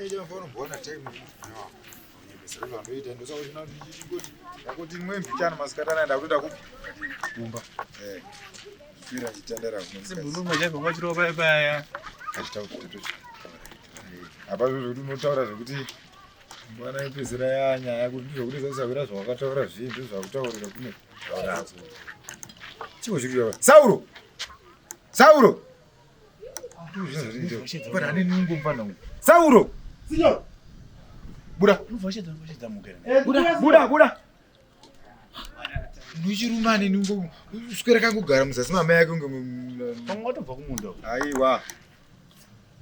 Chinofanirwa na time zvandoita ndosaka chingoti ndakuti imwe mbichana masikati anaya ndakutoenda kupi kumba eh swira chitandara apa zvekuti unotaura zvekuti mwana ipedzera yanyaya kuti ndizvokuti sasawira zvawakataura zvii ndozvakutaurira kune chiko chiri Sauro Sauro Sauro! Signor! Buda. Buda, buda, buda. Nduchirumane nungo uswera kangogara muzasi mamai yake unge pamwe watobva kumunda. Aiwa.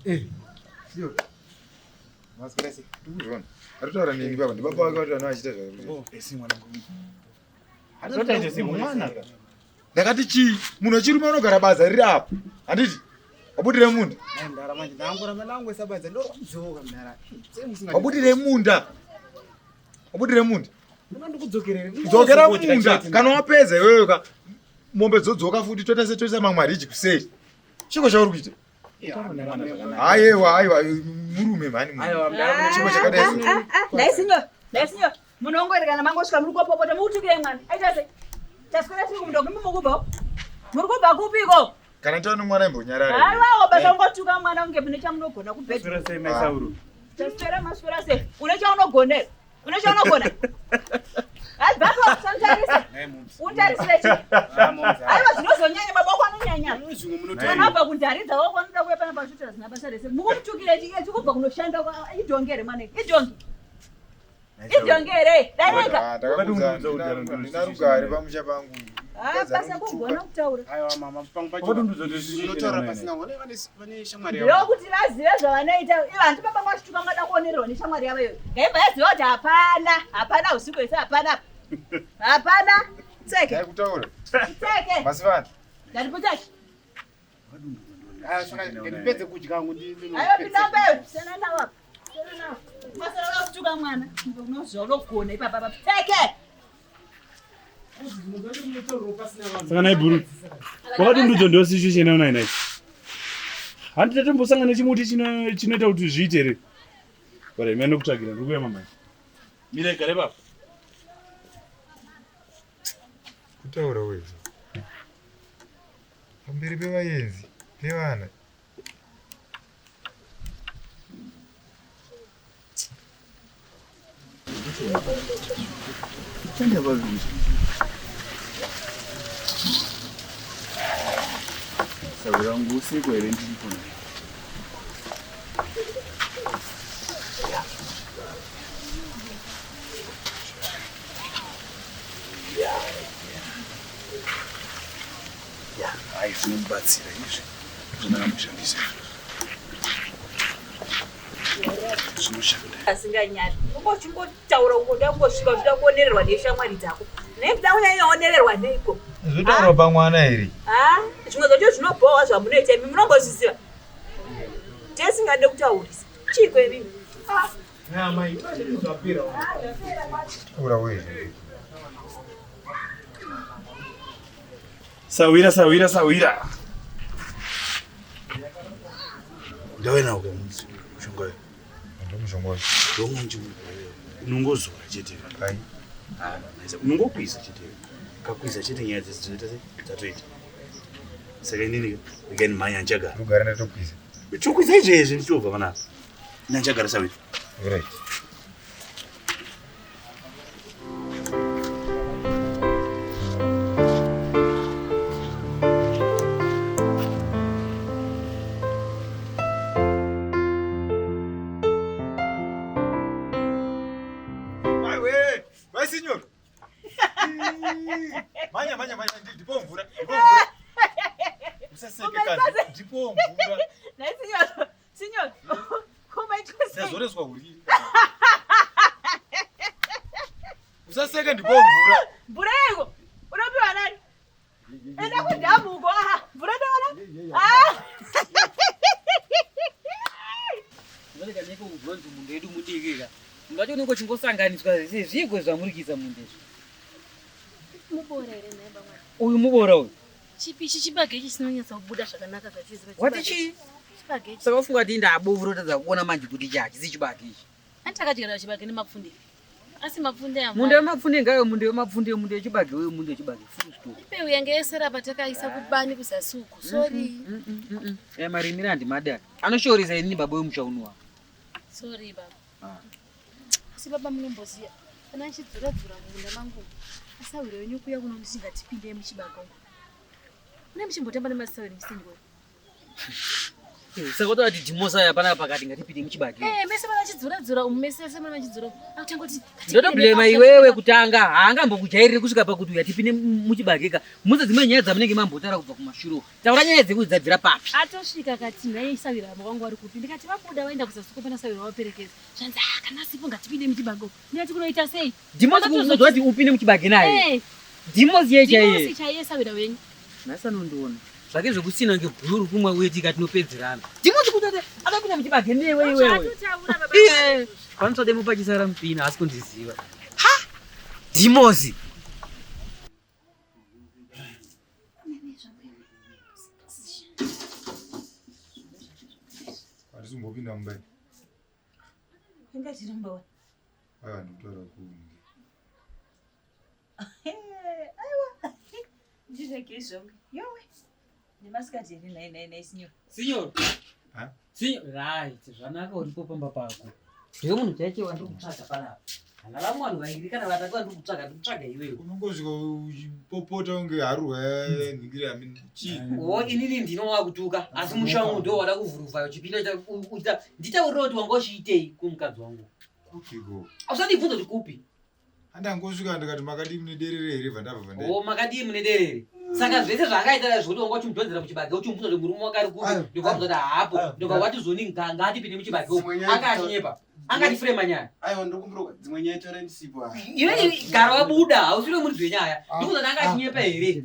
Eh. Signor. Maswera sei? Ndikuzviona. Aritaura neni baba, ndibaba wake vati vana vachiita zvauri. Oh, esi mwana. Hatotaite semwana ka. Ndakati chii? Munhu wechirume unogara badza riri apo. Handiti? Wabudire munda. Wabudire munda. Wabudire munda. Dzokera munda. Kana wapedza iwewe ka mombe dzodzoka futi toita setoisa mamwe ariji kuseri. Chiko chauri kuita? Aiwa, aiwa, murume mhani. Chiko chakadai. Ah, ah, ah, Nhai signor, munongoerekana mangosvika muri kopopota mukutukirei mwana. Aita sei? Taswera tiri kumunda kumi mukubva. Muri kubva kupiko? Kana taona mwana imbonyarara. Aiwa, basa ungotuka mwana kunge mune chamunogona kubhedha. Maswera sei mai Sauro? Taswera maswera sei? Une chaunogona here? Une chaunogona? Abvapo usanditarisa. Untarisire chii? Aiwa zvinozonyanya baba wako anonyanya. Kana abva kundaridza wako anoda kuuya panapa achiita zvisina basa rese. Mukumutukira chii? Chikubva kunoshanda idhongi here mwana? Idhongi. Idhongi here? Darika. Ndina rugare pamusha pangu. Ah, basa kugona kutaura. Aiwa mama, pangu pacho. Unotaura pasina vane shamwari yavo. Ndokuti vazive zvavanoita. Ivo hanti baba vachituka vangada kuonererwa neshamwari yavo iyoyo. Ngaibva yaziva kuti hapana, hapana usiku hwese hapana. Hapana. Tseke. Kutaura. Tseke. Masivana. Ndandiputaki. Ndipedze kudya hangu Aiwa pinda mberi. Siyana nawo apa. Siyana nawo. Masara vakutuka mwana. Unoziva unogona ipapa apa. Tseke. Saka nhai bhuru. Wakati ndudzo ndiyo situation yauna inayi. Hanti tatombosangana nechimuti chinoita kuti zviite here? Bara imi anokutsvagira ndiri kuuya mama. Mira igare baba. Kutaura wezi. Pamberi pevayenzi, pevana. Sawira wangu usiku here ndiripo naye. Hai zvinomubatsira izvi zvandakamboshandisa zvinoshanda. Asinganyari. Ungochingotaura ungoda kungosvika uchida kuonererwa neshamwari dzako. Nekuda kunyanya neiko? Zvotaurwa pamwana here? Ah, zvimwe zvacho zvinobhowa zvamunoita imi munombozviziva. Tesingade kutaurisa. Chiiko imi? Ah. Taura wezi. Sawira sawira sawira. Ndauya nawo ke mushonga uyu. Ndo mushonga uyu. Ndonga unongozora chete. Ai. Ah, nice. Unongokwiza chete. Kakwiza chete nyaya dzese dzinoita sei? Dzatoita. Saka inini regai ndimhanye handichagara. Rugare ndatokwiza. Tokwiza izvezvi ndichobva panapa. Ini handichagara sawira. Right. Vai, signor. Manya, manya, manya, ndipo mvura, ndipo mvura. Usaseke kandi, ndipo mvura. Nhai signor, signor. Kumaitwa sei? Ndazoreswa huriri. Usaseke ndipo mvura. Mvura yeiko? Unopiwa nani? Enda kudhamu uko. Aha, mvura ndoona. Ah. Zvaneka neko kubvunza munda yedu mudiki ka. Munda wacho unenge uchingosanganiswa zvese zviiko zvamuri kuisa munda izvi. Mubora here nhai bamwana? Uyu mubora uyu. Chipi ichi chibage ichi chinonyatsa kubuda zvakanaka zvatiziva. Wati chii? Chibage ichi. Saka ufunga kuti ndabovu rotadza kuona manje kuti ichi hachisi chibage ichi. Anti takadyara chibage nemapfunde. Asi mapfunde aya. Munda wemapfunde ngayo munda wemapfunde munda wechibage uyo munda wechibage full stop. Mbeu yange yesera patakaisa kubani kuzasi uko. Sorry. Eh marimira handimadi aya. Anoshoresa inini baba wemusha uno wa. Sorry baba. Ah. Asi baba munomboziya kana ndichidzura dzura mumunda mangu. Asawira wenyu kuya kunonditi ngatipinde muchibago. Mune muchimbotamba nemasawira musingo. Saka utoda kuti dhimosa aya panapa pakati ngatipinde muchibage. Eh, mese manachidzura dzura umu mese mese manachidzura. Akutangoti Ndotoblema iwewe kutanga haangambokujairiri kusvika pakuti uya tipinde muchibage ka. Musa dzimwe nyaya dzamunenge mambotaura kubva kumashure. Taura nyaya dzekuti dzabvira papi. Atosvika akati nhai sawira wangu wari kupi? Ndikati vabuda vaenda kuzasi pana sawira vaperekedza. Zvanzi ah kana asipo ngatipinde muchibago. Ndikati kunoita sei? Dhimosi kuudzwa kuti upinde muchibage naye. Eh, Dhimosi yeye chaiye. Dhimosi chaiye sawira wenyu. Nhasi anondiona. Zvake zvekusina kunge bhururu kumwa weti katinopedzerana. Dhimosi kuti akapinda muchibage newe iwewe. Zvatotaura baba. Iye, panosade mupachisara mupina asi kundiziva. Ha! Dhimosi. Handisi kumbopinda mumba ini. Inga chiramba wa. Aiwa ndikutaura kunge. Aiwa. Ndizveke izvongo. Yowe. Nemasikati here nhai nhai nhai sinyoro. Signor. Ha? Signor, right, zvanaka uripo pamba pako. Ndiwe munhu chaiche wandiri kutsvaga panapa. Kana vamwe vanhu vairi kana vatatu vandiri kutsvaga, ndiri kutsvaga iwewe. Unongosvika uchipopota kunge harurwa nhingiri yamini. Chii? O inini ndinowa kutuka, asi musha wangu ndo wada kuvhuruvha uchipinda uchiita nditaurire kuti wanga uchiitei kumukadzi wangu. Kupiko. Usandibvunza kuti kupi. Andangosvika ndikati makadii mune derere here bva ndabva bva O makadii mune derere. Saka zvese zvaakaita zvekuti wanga uchimudhonzera muchibage uchimubvunza kuti murume wake ari kupi, Ayo, ndokwamuza kuti haapo, ayo, ndokwa wati zoni ngaatipinde muchibage umu. Dzimwe nyaya Anga achinyepa. Anga achifrema nyaya. Aiwa ndokumbira dzimwe nyaya taura ndisipo ah. Iwe gara wabuda, hausiri muridzi wenyaya. Ndikuza kuti anga achinyepa here?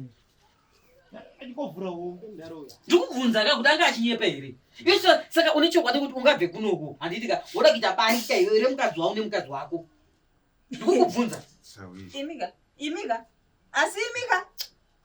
Achingovhura hombe mudaro uya. Ndikubvunza ka kuti anga achinyepa here? Iwe saka une chokwadi kuti ungabve kunoku, handiti ka, woda kuita barika iwe remukadzi wangu nemukadzi wako. Ndikukubvunza. Sawiri. Imika. Imika. Asi imika.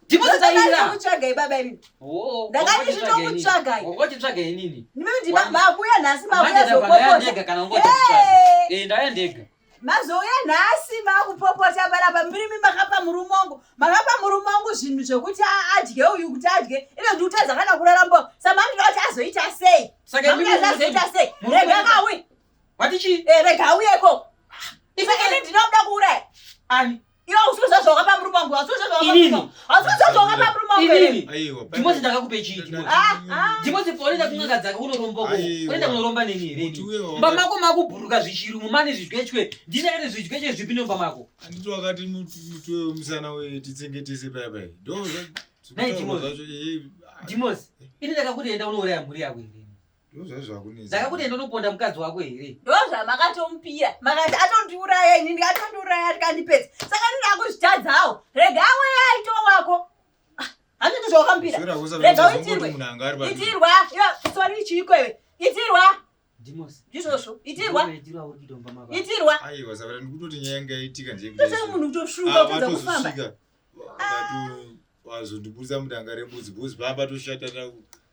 Ndinozotaira. Kutsvagai baba imi. Oh, Ndakati zvinokutsvagai. Wanga uchitsvaga inini. Ndimi ndi makuya nhasi makuya Manje ndabva ndauya zopopota. ndega kana wanga uchitsvaga. Eh, ndauya ndega. Mazouya nhasi makupopota panapa murimi makapa murume wangu. Makapa murume wangu zvinhu zvekuti adye uyu kuti adye. Ine ndikutadza kana kurara mbo. Saka mandinoda kuti azoita sei? Saka imimi Mamuda azoita sei? murume- Rega ngauye. Wati chii? Eh, rega auyeko. Saka ini ndinoda kuuraya. Ani? Iwe usiuza zvawakapa murume wangu. Usiuza zvawakapa murume Inini? wangu. Usiuza zvawakapa murume wangu here? Inini? Aiwa. Dhimosi ndakakupe chii Dhimosi? Ah, ah. Dhimosi paunoenda kun'anga dzako unoromba uko. Aiwa. Unoenda kunoromba neni here? Muti ini? uye waka- Mumba mako makubhuruka zvichirumu mane zvidyetye. Ndinakati zvidyetye zvipi nemumba mako? Handiti wakati muti wemusana wetitsengetese paya paya. Ndo Nhai, Dhimosi. zvacho eh, Dhimosi, ini ndakakuti enda unouraya mhuri yako here? ndo zvazvo zvakunetsa. Ndakakuti enda unoponda mukadzi wako here? Ndozvamakatomupiya. Makati atondiuraya ini ndikatondiuraya tikandipedza. Saka ndinoda kuzvitadzawo. Rega auye aito wako. Ah, Handiti zvawakamupiya. Sure, hakusa Rega kuti uitirwe. munhu anga ari padhuze. Itirwa. Iwe, Sorry chiiko iwe. Itirwa. Dhimosi. Ndizvozvo. Itirwa. Itirwa uri kuita mumba mako. Itirwa. Aiwa saka ndikutoti nyaya yanga yaitika Ndosaka munhu kutoshuka kutadza kufamba. vatozosvika vazondibudisa mudanga rembudzi bhozi pabatoshata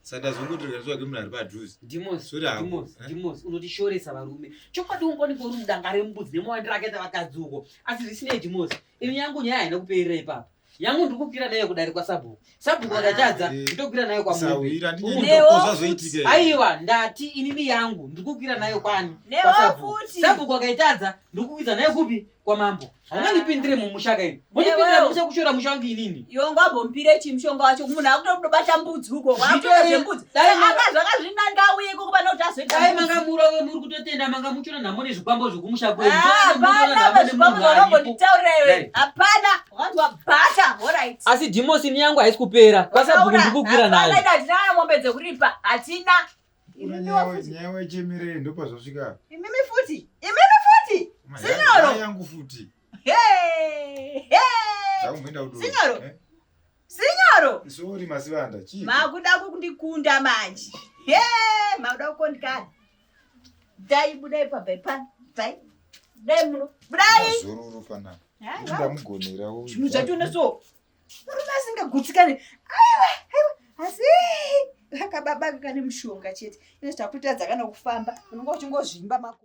saka ndazongoti rega nditsvage munhu ari padhuze Dhimosi, Sorry hako, Dhimosi, eh? Dhimosi, unotishoresa varume. Chokwadi ungoniko uri mudanga rembudzi nemawandiro akaita vakadzi uko. Asi zvisinei Dhimosi, ini yangu nyaya haina kuperera ipapo. Yangu ndiri kukwira nayo kudare kwasabhuku. Sabhuku akatadza, Eh, nditokwira nayo kwamombe. sawira Newo ndizvazoitika Aiwa, ndati inini yangu ndiri kukwira nayo kwani? Newo Kwasabhuku. futi. Sabhuku akaitadza, ndiri kukwidza nayo kupi? Kwamambo. Haungandipindire mumushaka ini. Mundipindira Newewo. mumusha kushora musha wangu inini. Iwe ungambomupire chii mushonga wacho munhu akutobata mbudzi uko Zvitore- wakutora zvembudzi Dai ma- anga zvakazvinanga auye ikoko pane kuti azoita Dai mbudzi. manga murove muri kutotenda manga muchiona nhamo nezvikwambo zvekumusha kwenyu. Ah, Hapana pazvikwambo zvaunombonditaurira iwe. Dai. Hapana. Wakanzwa bhata. Alright. Asi dhimosi ini yangu haisi kupera. Kwasabhuku ndiri kukwira nayo. Hapana, hatina kana mombe dzekuripa. Hatina. Imimi futi. nyaya waichemerei ndopazvasvika Imimi futi. Imimi futi. Sinyoro. Nyaya yangu futi Hey. Hey. zvakumboenda kudo Sinyoro. Sinyoro. sori masivanda chii Makuda kundikunda manje. Hey, makuda kukondikana. Dai budai pabva pano. Dai. Dai muno. Budai. zororo panapa Haiwa. ndamugonerawo Zvinhu zvacho neso. Murume asingagutsikani. Aiwa, aiwa. Asi Akababa kane mushonga chete. Ine zvakutadza kana kufamba. Unonga uchingozvimba makumbo.